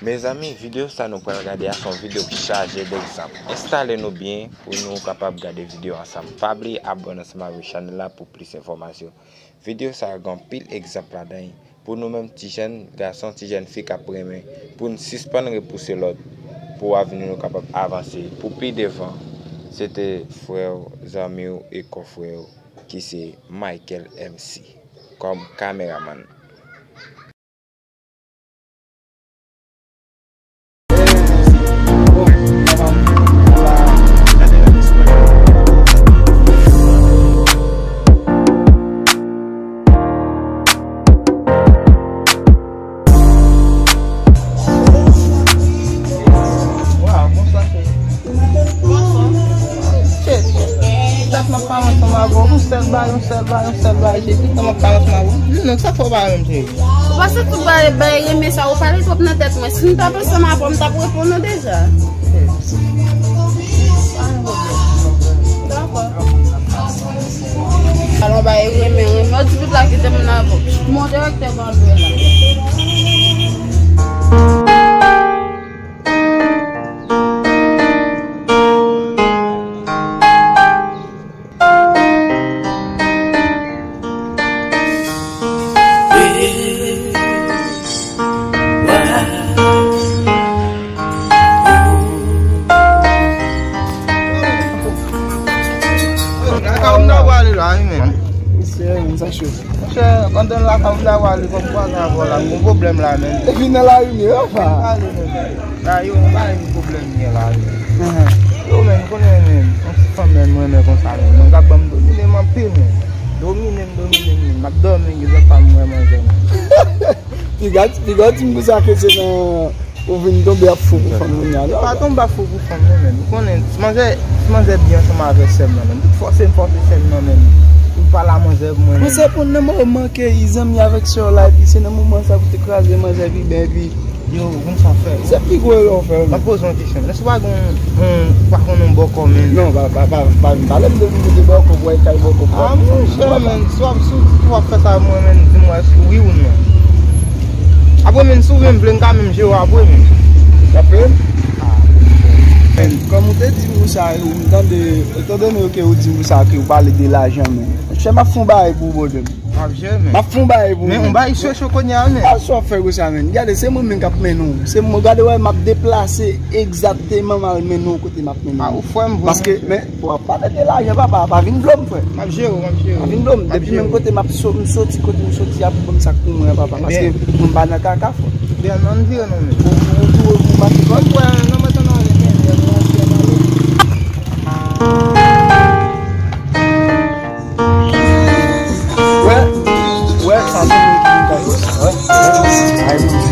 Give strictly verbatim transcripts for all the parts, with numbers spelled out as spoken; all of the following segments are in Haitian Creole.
Mezanmi, videyo sa nou pral gade a se yon videyo ki chaje degzanp. Enstale nou byen pou nou kapab gade videyo ansanm. Pa bliye abòne ansanm avèk chanèl la pou plis enfòmasyon. Videyo sa a gen anpil egzanp ladan l. Pou nou menm ti jèn gason, ti jèn fi k ap renmen, pou n sispann repouse lòt, pou avni nou kapab avanse pou pi devan. Se te frè w, zanmi w e konfrè w ki se Michael M C kòm kameramann. Cheri, dat m ap pale ansanm avè w, yon sèl bagay, yon sèl bagay, yon sèl bagay, cheri, tout tan m ap pale ansanm avè w. Di non, sa fè w pa renmen m, cheri? Ou pa santi w bay, bay renmen sa, ou pale twòp nan tèt mwen. Si m t ap ansanm avè w, m t ap reponn ou deja. Dakò. Alon bay renmen, renmen, ou di tout la kite moun avè w. Mon direktè ban lwe la. Lakay ou m ta pwale la, wi, men. Mesye, men sa cho. Monchè, pandan lakay ou m ta pwale, kòm vwazen avè w la, m gon pwoblèm la, men. Epi nan lari m ye, papa. Pale, men. La, yo, m pa yon pwoblèm gen la, men. Yo, men, konnen, men, yon ti fanm, men, mwen, men, konsa, men. Mwen, k ap ban m domine m anpil, men. Domine m, domine m, men. M ap dòmi, gen lòt pa m wè manzè, men. Piga, piga w di m konsa ke se nan ou vin tonbe ap fou pou fanm kounye a, non? Pa tonbe ap fou pou fanm, non, men. Ou konnen, si manzè, si manzè byen ansanm avè sè m nan, men. Tout fòse m fòse sè m nan, men. Pou l pale a manzè pou mwen, men. Mwen se pou nan moman ke li zanmi avèk sè w la, epi se nan moman sa pou te kraze manzè pi byen, epi Yo, ou konn sa w fè. Se pi gwo erè w fè, men. M ap poze w yon kesyon. Èske w pa gon, yon, ou pa konn yon bòkò, men? Non, pa, pa, pa, pa vin pale m de kote bòkò, pou w al kay bòkò, pou w... Ah, monchè, men, si w ap, si w, si w ap fè sa, mwen, men, di m wè si wi ou non. Apre, men, si w menm vle, m ka menm jere w apre, men. W ap peye m? Ah. Men, kòm ou te di m sa, ou m tande, etandone ke ou di m sa, ke ou pale de lajan, men. Monchè, m ap fè yon bagay pou ou, brother. M ap jere, men. M ap fè yon bagay pou ou, men. Men yon bagay cho cho kounye a, men. A, sa w ap fè konsa, men. Gade, se mwen menm k ap mennen w. Se mwen, gade, wè, m ap deplase egzakteman m al mennen w kote m ap mennen w. A, ou frè m, vre. Paske, men, w ap pale de lajan, papa, pa vin blo m, frè. M ap jere w, m ap jere w. Pa vin blo m. Depi menm kote m ap so-, m soti, kote m soti a, pou ban m sa k pou mwen, papa. Paske mwen pa nan kaka, frè. Ebyen, ann vire non, men. Ou, ou, ou, ou mache kòb. Ou kwè, non, mwen tann ale, men, mwen antre, mwen ale. Wè, wè, sa se moun ki vin kay. Wè, wè. Ay, moun.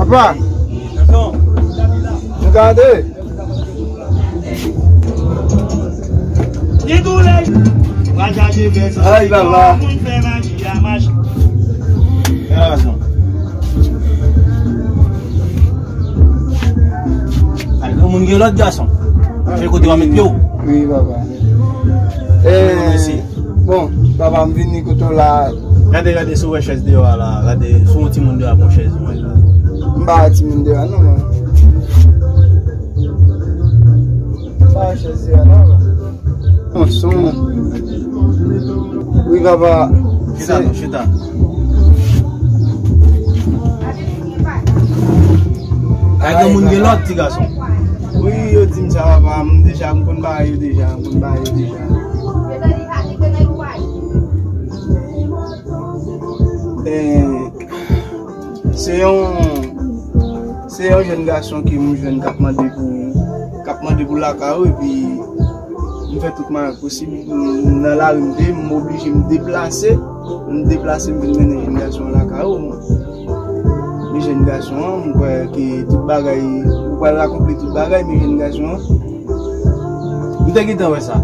Papa, nou gade. Ay, papa. Ay, granmoun gen lòd gason. Chèche kote w a met pye w. Wi, papa. Eh, bon, papa, m vini kote w la. Gade, gade, si w wè chèz deyò a la. Gade, si w wè yon timoun deyò a, pran chèz mwen la. M pa wè timoun deyò a, non, non. Pa chèz deyò a, non, papa. Bon, son. Wi, papa. Chita, non, chita. Ay, granmoun gen lòd, ti gason. Wi, yo di m sa, papa. M deja, m konn bagay yo deja. M konn bagay yo deja. Eh, se yon, se yon jèn gason ke m jwenn k ap mande pou, k ap mande pou lakay ou, epi m fè tout mannyè posib. M nan lari m te ye, m oblije m deplase. M deplase, m vin mennen jèn gason an lakay ou. Men jèn gason an, m kwè ke tout bagay, ou pral akonpli tout bagay, men jèn gason an. M te gentan wè sa.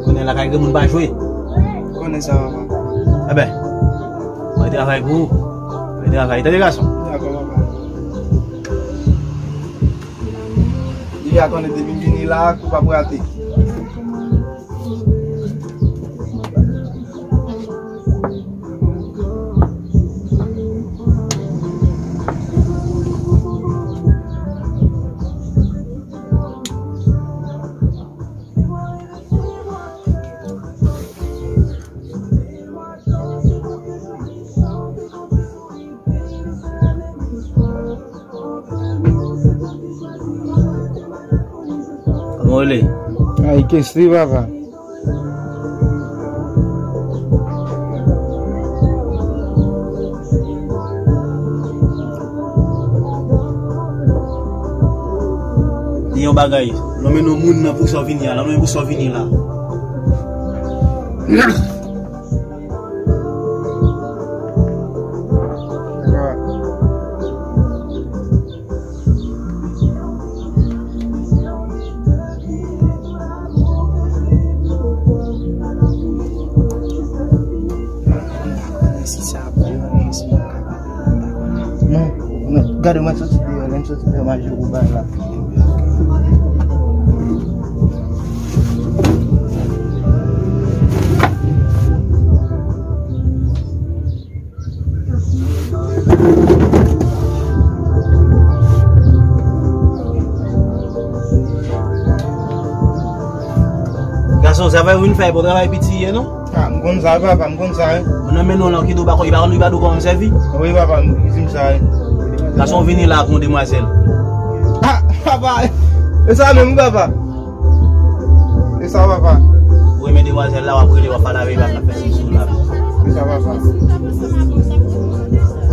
Konnen lakay granmoun pa jwe. Konnen sa, papa. Enben, mwen travay pou ou. Mwen travay, tande gason. Dakò, papa. Atò, depi m vini la, ou p ap rate. Kòman w rele? Ay, Kesly, papa. Di yon bagay. Lonmen non moun nan pou sa w vini a. Lonmen pou sa w vini la. Non, non, gade mwen soti deyò, lè m soti deyò, m al jwe pou bagay la. Gason, sa fè vin fè bon travay piti ye, non? Ah, m konn sa, wi, papa, m konn sa, wi. Moun nan mennen w lan ki do pa konn, li pa konn, li pa do kòman sèvi? Wi, papa, m di m sa, wi. Gason vini la ak yon demwazèl. Ah, papa, e sa menm, wi, papa. E sa, papa. Ou renmen demwazèl la, w ap rele, w ap pale avè l, w ap fè sesi, w ap. E sa, papa.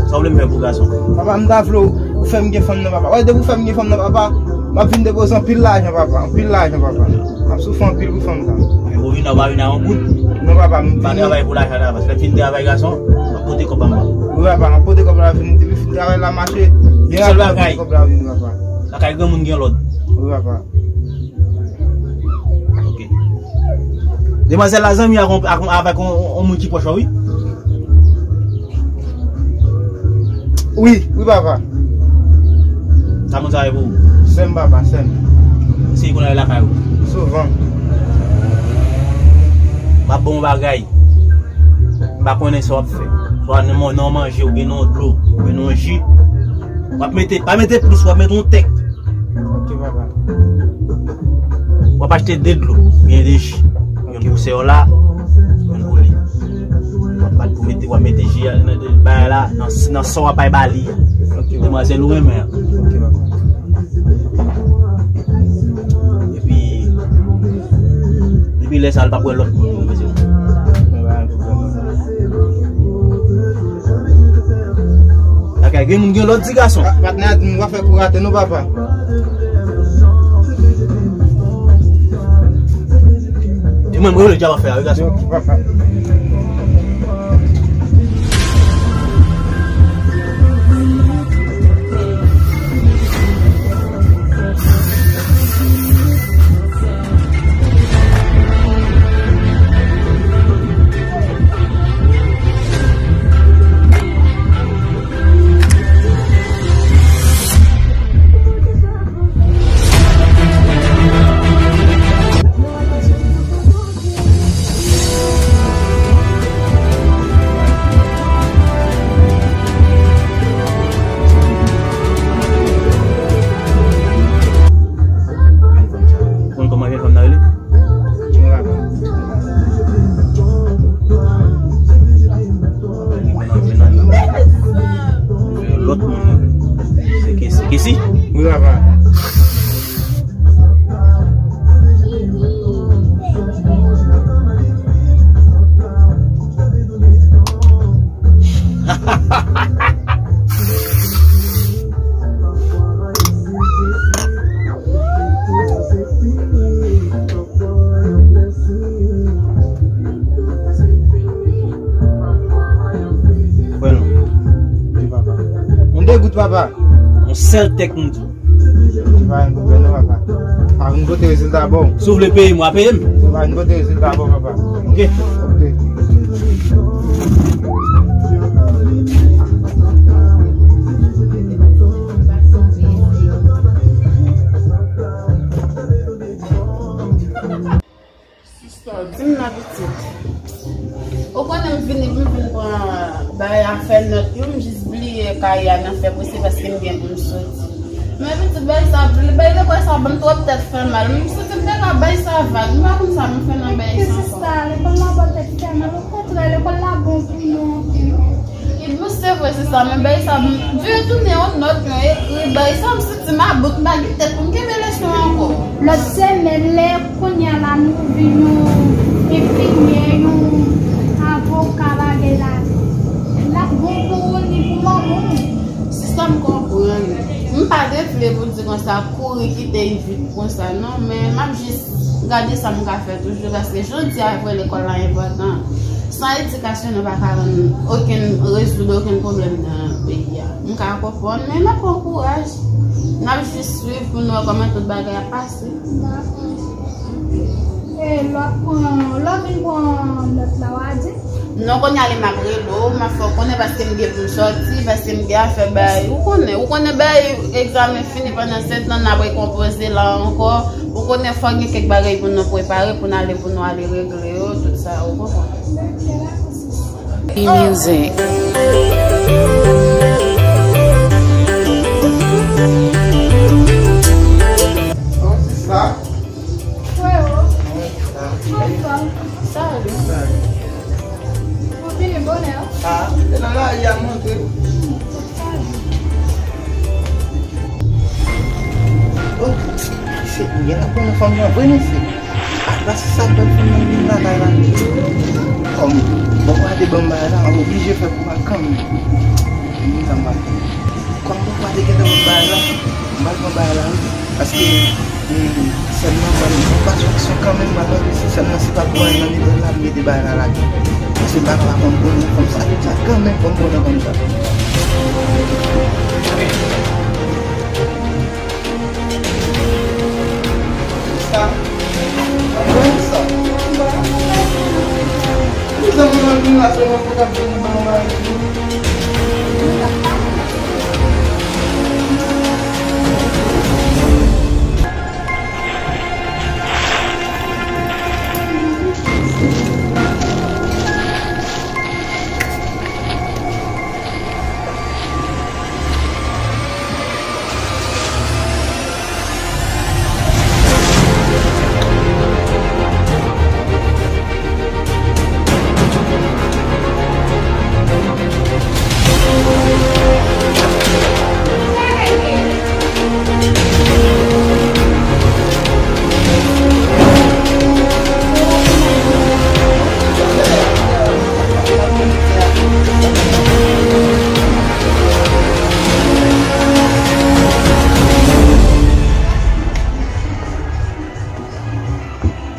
Sa w vle m fè pou gason? Papa, m ta vle w, ou fè m gen fanm nan, papa. Wè, depi ou fè m gen fanm nan, papa, m ap vin depoze anpil lajan, papa. Anpil lajan, papa. M ap soufri anpil pou fanm sa. Men ou vin la, ou pa vin a yon goud. Non, papa, m pa vini travay pou lajan la, paske lè m fin travay gason, m ap pote kòb anba. Wi, papa, m ap pote kòb la vini, depi fin travay la mache. Yon sèl bagay. Kòb la vini, papa. Lakay granmoun gen lòd. Wi, papa. Ok. Demwazèl la zanmi ak, ak, avèk yon, yon moun ki pwòch ou, wi. Wi, wi, papa. Sa moun sa ye pou ou? Sè m, papa, sè m. Se li konn al lakay ou? Souvan. M ap ba w yon bagay. M pa konnen sa w ap fè. Swa nan, nan w manje, oubyen nan yon dlo, oubyen nan yon ji. W ap mete, pa mete plis, w ap mete yon tèk. Ok, papa. W ap achte de dlo, oubyen de ji. Youn pou sè w la, youn pou li. W ap bat pou mete, w ap mete ji a nan de bagay la, nan, nan sa w ap bay ba li a. Ok, papa. Demwazèl ou renmen an. Ok, papa. Epi, depi lè sa a, l p ap wè lòt moun, mesye. Lakay gen moun gen lòd ti gason. Pa, patnè a di m pa fè kou rate non, papa. Di mwen, mwen, le djab ap fè a, wi, gason. Ou konn kòman vye fanm nan rele? Lòt moun nan. Se Kesi. Kesi? Wi, papa. Kwè non. Wi, papa. Yon degout, papa. Yon sèl tèk m di. Se pa yon pwoblèm non, papa. Pa vin pote rezilta ba w. Si w vle peye m, w a peye m. Se pa vin pote rezilta ba w, papa. Ok. Ok. Vini pou m vin pran bagay afè nòt yo, m jis bliye kay a nan fè prese paske m gen pou m soti. Men pitit bagay sa, bagay lekòl sa ban m twòp tèt fè mal. M santi m te ka bay sa vag, m pa konn sa m fè nan bagay sa ankò. Sista, lekòl la ban tèt fè mal, okontrè, lekòl la bon pou nou anpil. E bon, se vre, se sa, men bagay sa, m vin tounen yon nòt, yon ekri, bagay sa, m santi m about, m pa gen tèt pou m kenbe leson ankò. Lòt semèn, lè kounye a la nou vin yon enfimyè, yon avoka, bagay la, l ap bon pou ou, ni pou manman w. Sista, m konprann. M pa te vle pou di konsa, kouri kite Yvit konsa, non, men m ap jis gade sa m ka fè toujou, paske jan w di a vre, lekòl la enpòtan. San edikasyon, nou pa ka rann okenn, rezoud okenn pwoblèm nan peyi a. M ka konprann, men n ap pran kouraj. N ap jis swiv pou n wè kòman tout bagay ap pase. Dakò. E lè w ap pran, lè w vin pran nòt la, w a di? Non, kounye a li m ap rele w, m ap fè w konnen paske m gen pou m sòti, paske m gen afè bay. Ou konnen, ou konnen bay egzamen fini pandan sèt an, n ap rekonpoze la ankò. Ou konnen fò gen kèk bagay pou nou prepare, pou n ale, pou nou ale regle yo, tout sa, ou konprann? Music. Freo, anfòm? Sa ale. Ou vini bonè, wi. Ah, se nan lari a m antre. Oh, se kounye a l ap konnen fanm nan vre, mesye. Ah, la, se sa k fè fanm nan vin lakay la. Kòm bòkò a te ban m bagay la, m oblije fè kou a kanmenm. Kòm bòkò a te gentan ban m bagay la, m pral pran bagay la, wi. Paske, hmm, sè m nan ban m yon paswaksyon kanmenm, m pral mande si sè m nan se pa pou anyen nan mitan la, m mete bagay la ladan. Paske m pa ka konn konnen fanm sa, sa kanmenm, fò m konnen fanm sa. Sa. Mezanmi, mwen vin la sèlman pou t ap vin ban mwen.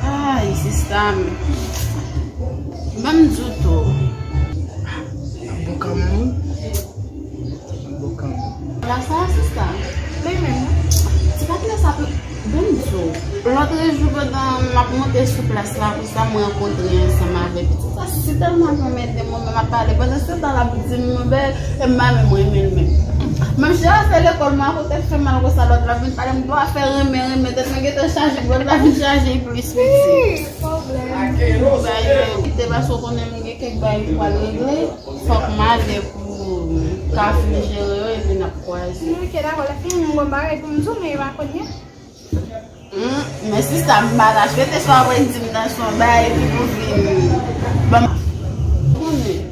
Ay, sista m. Ban m di w tou. Bon kanmenm, wi. Bon kanmenm. La sa, sista. Li menm, wi. Ti patnè sa, ban m di w. Lòt jou, pandan m ap monte sou plas la, konsa, m rankontre ansanm avèk pitit sa, si tèlman l anmède m, mwen menm ap pale. Pandan se tan, l ap di m, bèl, e m pa menm renmen l menm. Menm jan afè lekòl mwen a kote fè mal konsa, lòt la vin pale m, dwa fè renmen, renmen, tèt mwen gentan chaje, lòt la vin chaje plis, pitit. Pwoblèm. Bagay yo kite paske w konnen m gen kèk bagay m pral regle. Fòk m ale pou m ka fin jere yo epi n ap kwaze. Ok, dakò, lè fini m gon bagay pou m di w, men e pa kounye a. Hmm, men sista m pa lach, rete sou apre di m nan se yon bagay epi pou vin ban m. Konnen.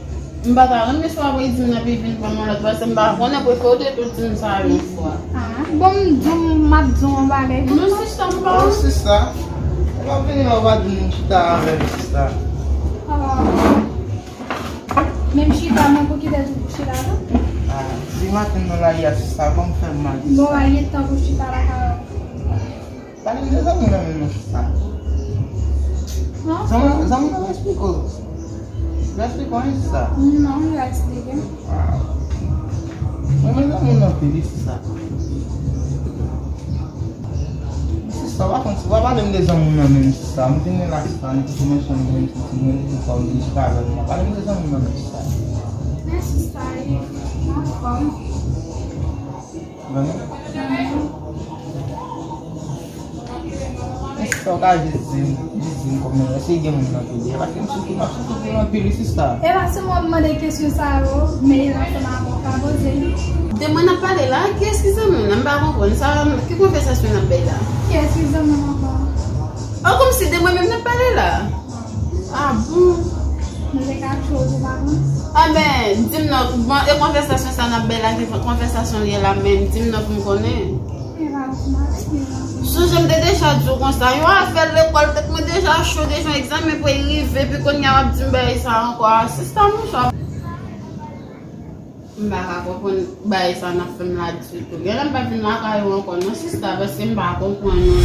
M pa ta renmen sou apre di m nan epi vin ban m yon lòt, paske m pa konnen, prefere w te tou di m sa yon fwa. Ah, bon, m di w, m ap di w yon bagay. Non, sista, m pa. Oh, sista. Ou pa vini la, ou pa di m chita avè m, sista. Ah. Menm chita, mwen pou kite tou pou chita tou. Ah, di maten nan lari a, sista, kòm fè m mal, sista. Bon, a, il est temps pou chita la, kara. Pale m de zanmi w nan menm non, sista. Non. Zanmi, zanmi w nan esplike w. Li esplike w anyen, sista? Non, li pa esplike m. Ah. Mwen, men zanmi w nan pil, sista. Sista, w pa konn, w pa pale m de zanmi w nan menm, sista. M vin la, sista, m kite mwen sonn mwen, m kite mwen, m kite kò m, m kite travay mwen. Pale m de zanmi w nan menm, sista. Men sista, e, m anfòm. Zanmi? Mhm. Men sista, w ka jis di m, jis Kòm mwen, èske gen moun nan peyi a? Paske m sou tou, m ap sou tou anpil wi, sista. E pa sèlman w ap mande kesyon sa yo, men e la sèlman avè w ka poze. De mwen n ap pale la, kiyès ki zanmi w nan? M pa konprann. Sa, ki konvèsasyon n ap bay la? Kiyès ki zanmi w ankò? Oh, kòmsi de mwen menm n ap pale la? Ah bon? Nou te ka cho tou pa konn. Ah ben, di m non, bon, e konvèsasyon sa n ap bay la, ki konvèsasyon l ye la menm? Di m non pou m konnen. Sonje m te deja di w konsa, yon afè lekòl, tèt mwen deja cho deja, yon egzamen prè rive, epi kounye a w ap di m bagay sa ankò. A sista mouchwa. M pa ka konprann bagay sa n ap fè m la ditou. Genlè m pa vin lakay ou ankò non sista, paske m pa konprann non.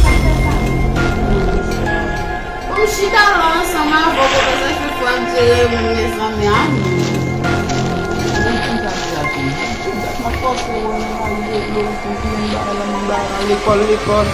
Bon, m chita la ansanm avè w, konvèsasyon fwa dure menm mezanmi, a non. Lekòl, lekòl.